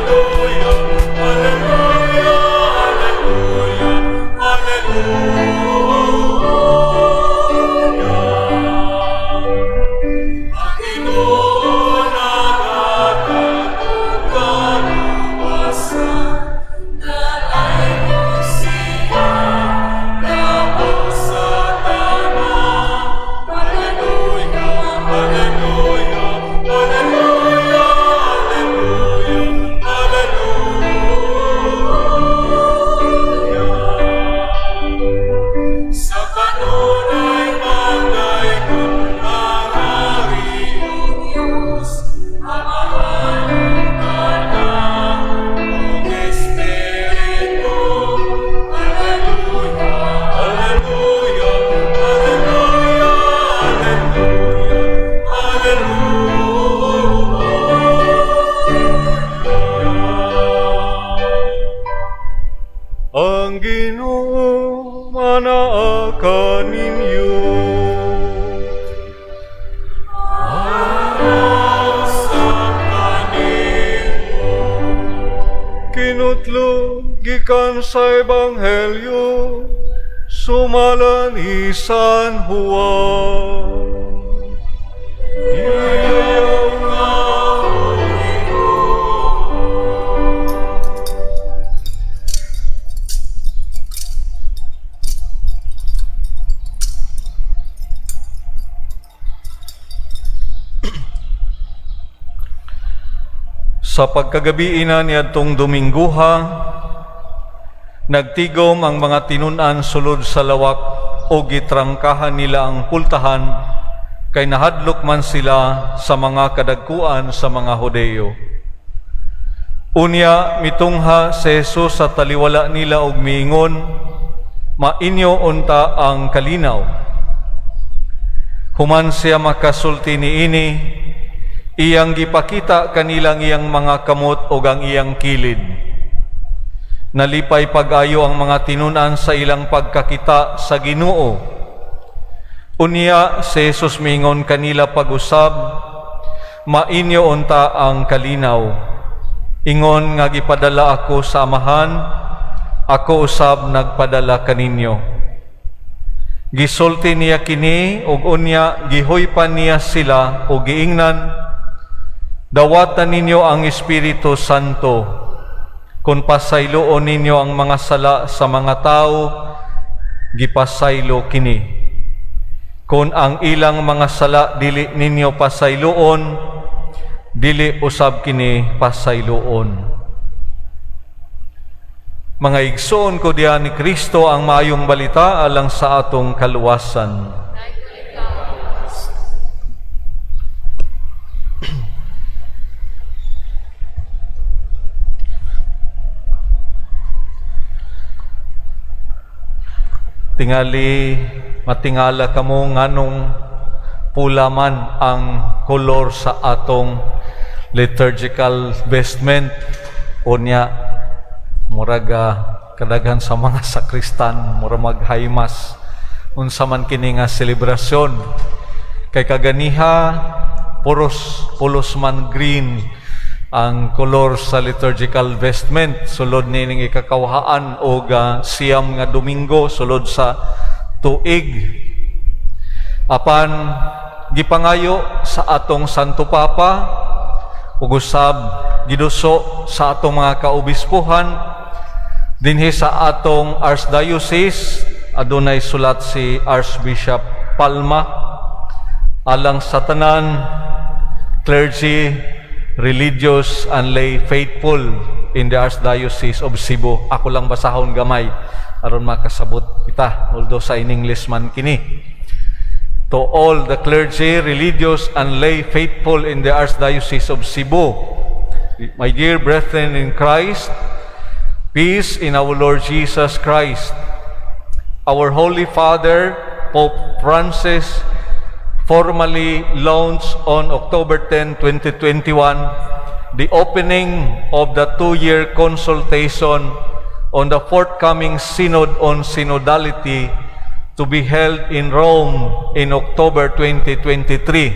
Alleluia, Alleluia, Alleluia, Alleluia. Ang Ginoo naghatag og kaluwasan, Dalaygon siya, labaw sa tanan. Alleluia, Alleluia, Alleluia, Alleluia, Alleluia. Sa kanunay magdaygon ang Hari ug Dios, Amahan ug Anak ug Espiritu. Alleluia, Alleluia, Alleluia, Alleluia, Alleluia. Ang Ginoo manaa kaninyo. Sa kanimo. Kinutlo gikan sa Ebanghelyo sumala ni San Juan. Dayaw ka, O Ginoo. Sa pagkagabii na niadtong Domingguha, nagtigom ang mga tinun-an sulod sa lawak o gitrangkahan nila ang pultahan kay nahadlok man sila sa mga kadagkuan sa mga Hudeyo. Unya mitungha si Jesus sa taliwala nila og miingon, "Mainyo unta ang kalinaw." Human siya makasulti niini, iyang gipakita kanilang iyang mga kamot ug ang iyang kilid. Nalipay pag-ayo ang mga tinun-an sa ilang pagkakita sa Ginoo. Unya si Jesus miingon kanila pag-usab, "Mainyo unta ang kalinaw. Ingon nga gipadala ako sa Amahan, ako usab nagpadala kaninyo." Gisulti niya kini ug unya gihuypan niya sila ug giingnan, "Dawatan ninyo ang Espiritu Santo. Kung pasayloon ninyo ang mga sala sa mga tao, gipasaylo kini. Kung ang ilang mga sala dili ninyo pasayloon, dili usab kini pasayloon." Mga igsoon ko diha ni Kristo, ang maayong balita alang sa atong kaluwasan. Dayon ikaw, Kristo. Tingali matingala kamo nganong pula man ang kolor sa atong liturgical vestment. Unya muraga kadaghan sa mga sakristan mura mag-high mass, unsa man kini nga selebrasyon, kay kaganiha puros pulos man green ang kolor sa liturgical vestment sulod niining ikakawahaan o 9 nga Domingo sulod sa tuig. Apan gipangayo sa atong Santo Papa ug usab giduso sa atong mga kaobispuhan dinhi sa atong Archdiocese, adunay sulat si Archbishop Palma alang sa tanan clergy, religious and lay faithful in the Archdiocese of Cebu. Ako lang basahon gamay aron makasabot kita, although sa in English man kini. To all the clergy, religious and lay faithful in the Archdiocese of Cebu, my dear brethren in Christ, peace in our Lord Jesus Christ. Our Holy Father, Pope Francis, formally launched on October 10, 2021, the opening of the 2-year consultation on the forthcoming Synod on Synodality to be held in Rome in October 2023.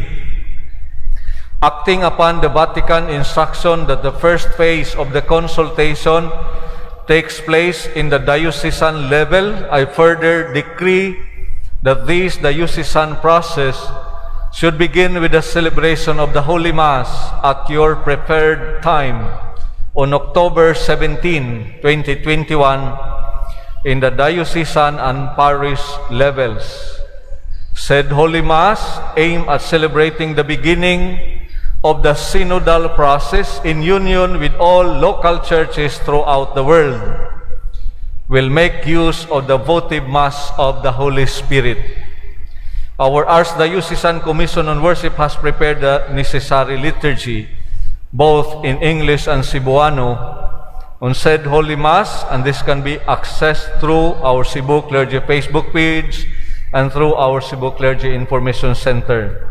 Acting upon the Vatican instruction that the first phase of the consultation takes place in the diocesan level, I further decree that this diocesan process should begin with the celebration of the Holy Mass at your preferred time on October 17, 2021 in the diocesan and parish levels. Said Holy Mass aim at celebrating the beginning of the synodal process in union with all local churches throughout the world, will make use of the votive Mass of the Holy Spirit. Our Archdiocesan Commission on Worship has prepared the necessary liturgy, both in English and Cebuano, on said Holy Mass, and this can be accessed through our Cebu Clergy Facebook page and through our Cebu Clergy Information Center.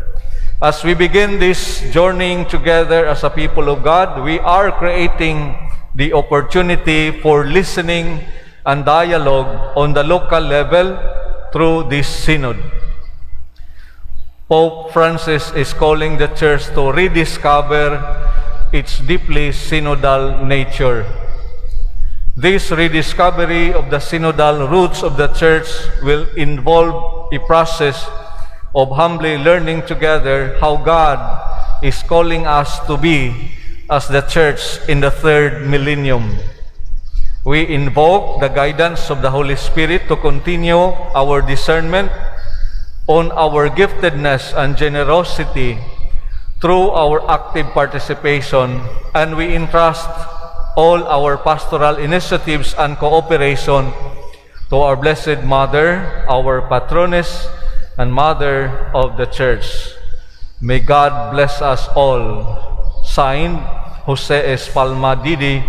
As we begin this journeying together as a people of God, we are creating the opportunity for listening and dialogue on the local level through this synod. Pope Francis is calling the church to rediscover its deeply synodal nature. This rediscovery of the synodal roots of the church will involve a process of humbly learning together how God is calling us to be as the church in the third millennium. We invoke the guidance of the Holy Spirit to continue our discernment on our giftedness and generosity through our active participation, and we entrust all our pastoral initiatives and cooperation to our Blessed Mother, our patroness and Mother of the Church. May God bless us all. Signed, Jose S. Palma DD,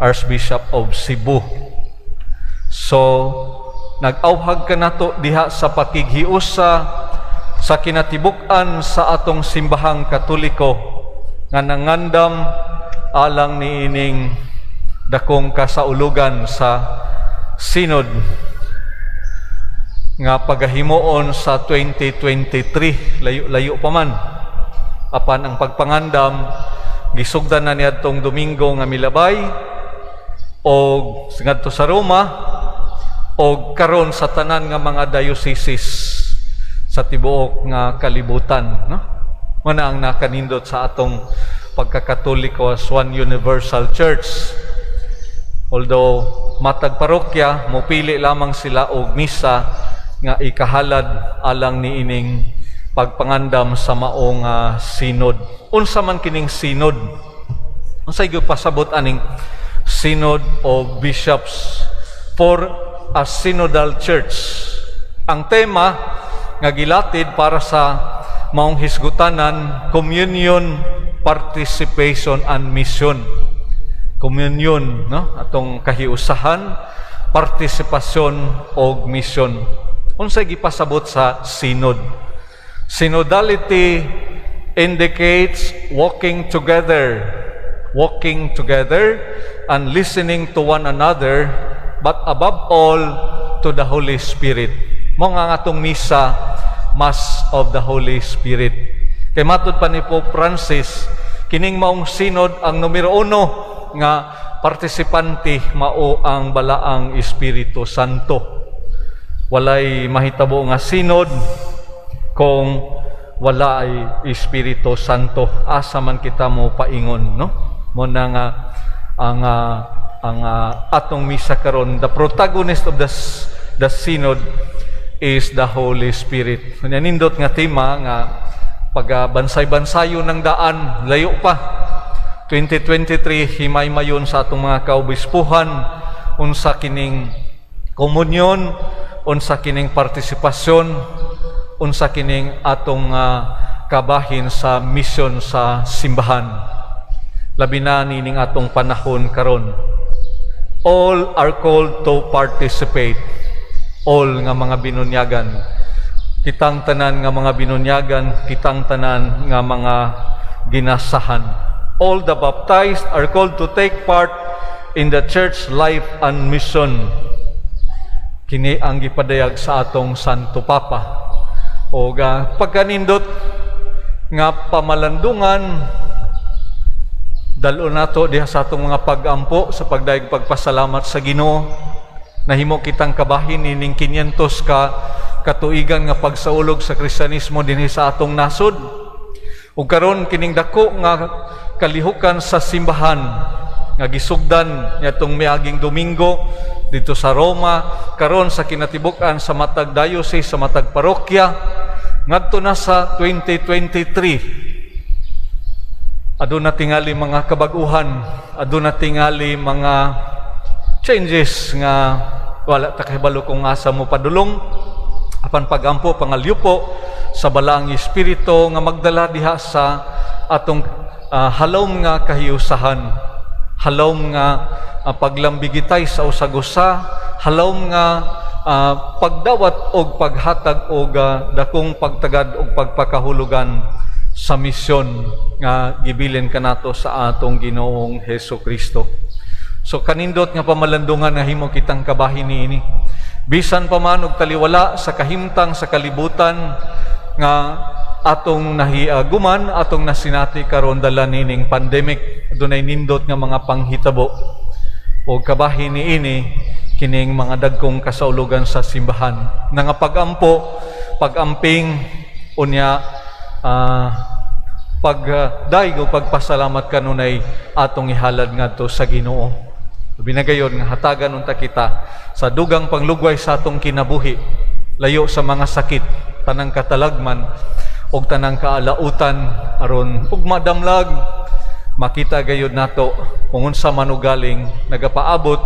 Archbishop of Cebu. So, nag-awhag kanato diha sa pakighiusa sa kinatibuk-an sa atong Simbahang Katoliko nga nangandam alang niining dakong kasaulugan sa synod nga pagahimuon sa 2023. Layo-layo pa man, apan ang pagpangandam gisugdan na niadtong Domingo nga milabay o ngadto sa Roma o karon sa tanan nga mga dioceses sa tibuok nga kalibutan, no? Mao na ang nakanindot sa atong pagkakatoliko as one universal church, although matag parokya mopili lamang sila og misa nga ikahalad alang niining pagpangandam sa maong synod. Unsa man kining synod? Unsay pasabot aning Synod of Bishops for a Synodal Church? Ang tema nga gilatid para sa maong hisgutanan, communion, participation and mission. Communion, no? Atong kahiusahan, partisipasyon og mission. Unsay gipasabot sa synod? Synodality indicates walking together and listening to one another, but above all to the Holy Spirit. Mao nga atong misa, Mass of the Holy Spirit. Kay matud pa ni Pope Francis, kining maong synod, ang numero uno nga partisipante mao ang Balaang Espiritu Santo. Walay mahitabo nga synod kung wala ay Espiritu Santo. Asa man kita mo paingon, no? Mao na nga ang atong misa karon, the protagonist of the synod is the Holy Spirit. Unya nindot nga tema nga pag bansay-bansayo ng daan, layo pa. 2023, himaymayon sa atong mga kaobispuhan unsa kining komunyon, unsa kining partisipasyon, unsa kining atong kabahin sa misyon sa simbahan. Labi na nining atong panahon karon. All are called to participate. All nga mga binunyagan. Kitang tanan nga mga binunyagan, kitang tanan nga mga ginasahan. All the baptized are called to take part in the church life and mission. Kini ang gipadayag sa atong Santo Papa. O pagkanindot nga pamalandungan dal-on nato diha sa atong mga pag-ampo sa pagdayeg pagpasalamat sa Ginoo. Nahimo kitang kabahin ining 500 ka katuigan nga pagsaulog sa Kristiyanismo dinhi sa atong nasod. Ug karon kining dako nga kalihukan sa simbahan nga gisugdan niadtong miaging Domingo dito sa Roma, karon sa kinatibuk-an sa matag diocese, sa matag parokya, ngadto na sa 2023. Aduna tingali mga kabag-uhan, aduna tingali mga changes nga wala ta kahibalo kung asa mo padulong, apan pagampo, pangalyupo sa Balaang Espiritu nga magdala diha sa atong halom nga kahiusahan, halom nga paglambigitay sa usag-usa, halom nga pagdawat og paghatag og dakong pagtagad og pagpakahulugan sa misyon nga gibilin kanato sa atong Ginoong Heso Kristo. So kanindot nga pamalandungan nga himo kitang kabahin niini. Bisan pa man og taliwala sa kahimtang sa kalibutan nga atong nahiaguman, atong nasinati karon dala nining pandemic, dunay nindot nga mga panghitabo. O kabahin niini kining mga dagkong kasaulugan sa simbahan. Nga pagampo, pagamping, unya pagdayeg o pagpasalamat kanunay atong ihalad ngadto sa Ginoo. Binagayon nga hatagan unta kita sa dugang panglugway sa atong kinabuhi, layo sa mga sakit, tanang katalagman ug tanang kaalautan, aron ug madamlag makita gayud nato kung unsa man ugaling nagapaabot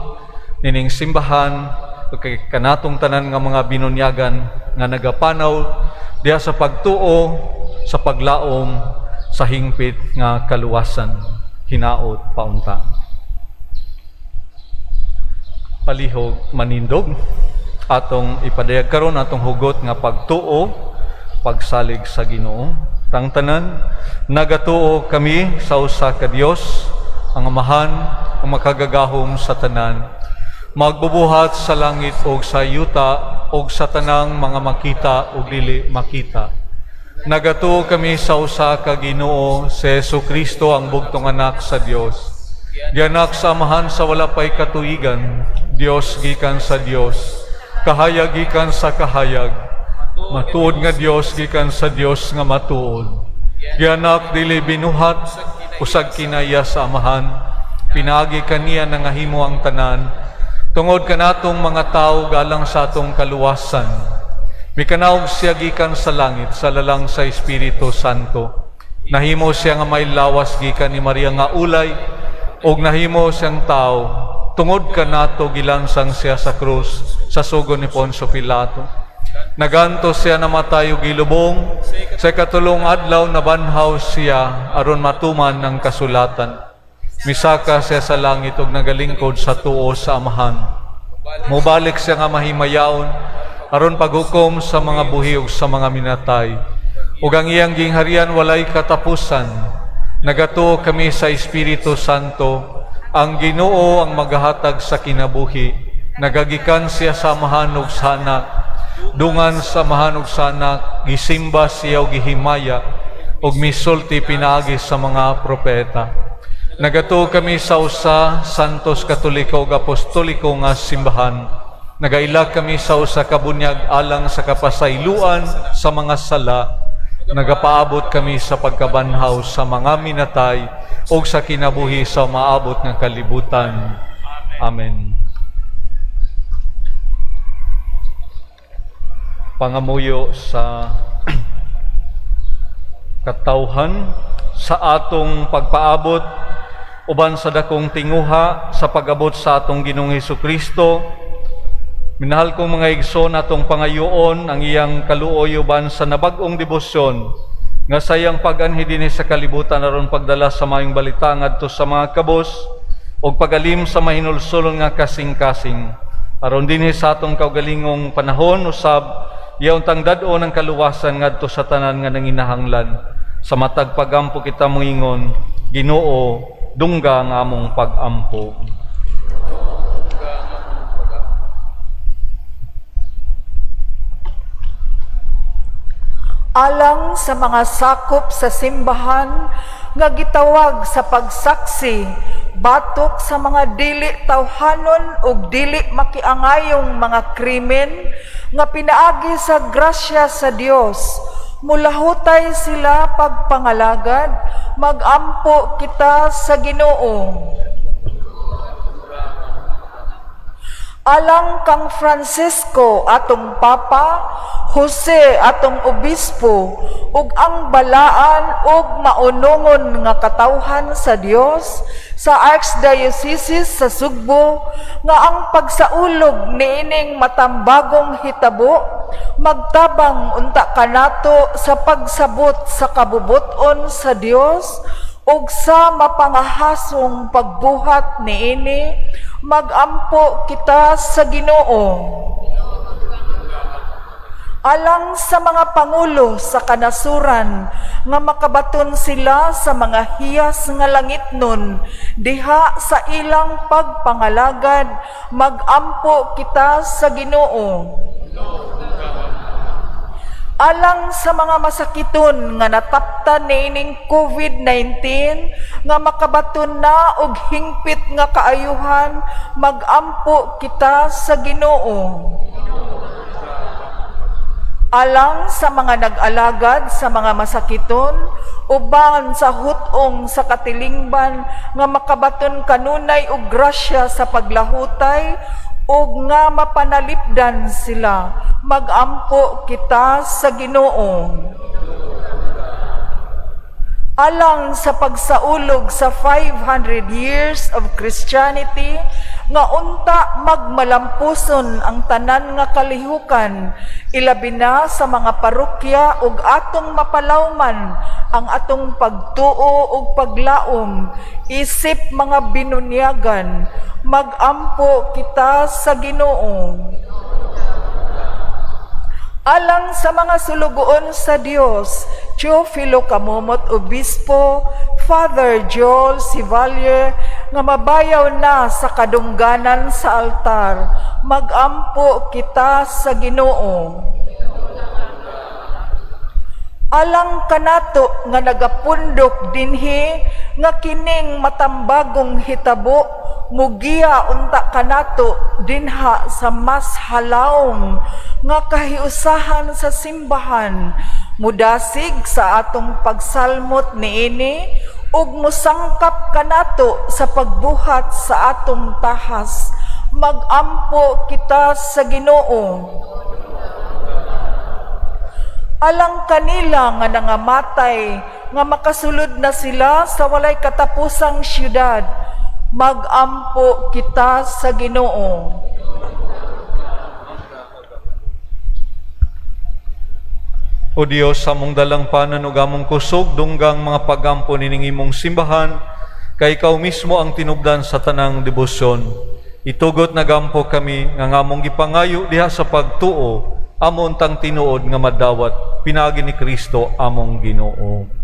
nining simbahan ug kay kanatong tanan nga mga binunyagan nga nagapanaw diha sa pagtuo, sa paglaom sa hingpit nga kaluwasan. Hinaot paunta. Palihog manindog, atong ipadayag karon atong hugot nga pagtuo, pagsalig sa Ginoo. Tang tanan, nagatuo kami sa usa ka Dios, ang Amahan, ang makagagahom sa tanan, magbubuhat sa langit ug sa yuta ug sa tanang mga makita ug dili makita. Nagatuo kami sa usa ka Ginoo, si Hesus Kristo, ang bugtong anak sa Dios. Gianak sa Amahan sa wala pay katuigan, Dios gikan sa Dios, kahayag gikan sa kahayag, matuod nga Dios gikan sa Dios nga matuod. Gianak, dili binuhat, usag kinaiya sa Amahan, pinaagi kaniya nangahimo ang tanan, tungod kanatong mga tawo galang sa atong kaluwasan. Mikanaog siya gikan sa langit sa lalang sa Espiritu Santo. Nahimo siya nga may lawas gikan ni Maria nga ulay, ug nahimo siyang tao. Tungod kanato gilansang siya sa krus sa sugo ni Poncio Pilato. Nagantos siya, namatay ug gilubong, sa ikatulong adlaw nabanhaw siya aron matuman ang kasulatan. Misaka siya sa langit ug nagalingkod sa tuo sa Amahan. Mubalik siya nga mahimayaon aron paghukom sa mga buhi ug sa mga minatay. Ug ang iyang gingharian walay katapusan. Nagatuo kami sa Espiritu Santo, ang Ginoo, ang magahatag sa kinabuhi. Nagagikan siya sa Amahan ug sa Anak. Dungan sa Amahan ug sa Anak, gisimba siya ug gihimaya ug misulti pinaagi sa mga propeta. Nagatuo kami sa usa, Santos, Katoliko ug Apostoliko nga simbahan. Nagaila kami sa usa ka bunyag alang sa kapasayloan sa mga sala. Nagapaabot kami sa pagkabanhaw sa mga minatay ug sa kinabuhi sa maabot nga kalibutan. Amen. Pangamuyo sa katawhan sa atong pagpaabot uban sa dakong tinguha sa pag-abot sa atong Ginoong Hesus Kristo. Minahal kong mga igsoon, atong pangayoon ang iyang kaluoy uban sa nabag-ong debosyon nga sayang pag-anhi dinhi sa kalibutan aron pagdala sa maayong balita ngadto sa mga kabos ug pagalim sa mahinulsolon nga kasing-kasing, aron dinhi sa atong kaugalingong panahon usab iya untang dad-on ang kaluwasan ngadto sa tanan nga nanginahanglan. Sa matag pagampo kita moingon, Ginoo, dungga ang among pag-ampo. Alang sa mga sakop sa simbahan nga gitawag sa pagsaksi batok sa mga dili tawhanon ug dili makiangayong mga krimen, nga pinaagi sa grasya sa Dios mulahutay sila pagpangalagad, magampo kita sa Ginoo. Alang kang Francisco atong Papa, Jose atong Obispo, ug ang balaan ug maunongon nga katawhan sa Dios sa Archdiocese sa Sugbo, nga ang pagsaulog niining matambagong hitabo magtabang unta kanato sa pagsabot sa kabubut-on sa Dios ug sa mapangahasong pagbuhat niini, magampo kita sa Ginoo. Alang sa mga pangulo sa kanasuran, nga makabaton sila sa mga hiyas nga langitnon diha sa ilang pagpangalagad, magampo kita sa Ginoo. Alang sa mga masakiton nga nataptan niining COVID-19, nga makabaton na og hingpit nga kaayuhan, magampo kita sa Ginoo. Alang sa mga nag-alagad sa mga masakiton uban sa hutong sa katilingban, nga makabaton kanunay og grasya sa paglahutay ug nga mapanalipdan sila, magampo kita sa Ginoo. Alang sa pagsaulog sa 500 years of Christianity, nga unta magmalampuson ang tanan nga kalihukan, ilabi na sa mga parokya, ug atong mapalawman ang atong pagtuo ug paglaom isip mga binunyagan, magampo kita sa Ginoo. Alang sa mga sulugoon sa Dios, Teofilo Camomot Obispo, Father Joel Sivalier, nga mabayaw na sa kadungganan sa altar, magampo kita sa Ginoo. Alang kanato nga nagapundok dinhi, nga kining matambagong hitabo mugiya unta kanato dinha sa mas halawom nga kahiusahan sa simbahan, mudasig sa atong pagsalmot niini ug musangkap kanato sa pagbuhat sa atong tahas, magampo kita sa Ginoo. Alang kanila nga nangamatay, nga makasulod na sila sa walay katapusang syudad, magampo kita sa Ginoo. O Dios, sa among dalangpanan ug among kusog, dunggang mga pagampo nining imong simbahan, kay ikaw mismo ang tinubdan sa tanang debosyon. Itugot nagampo kami nga ngamong gipangayo diha sa pagtuo, amo untang tinuod nga madawat pinaagi ni Kristo among Ginoo.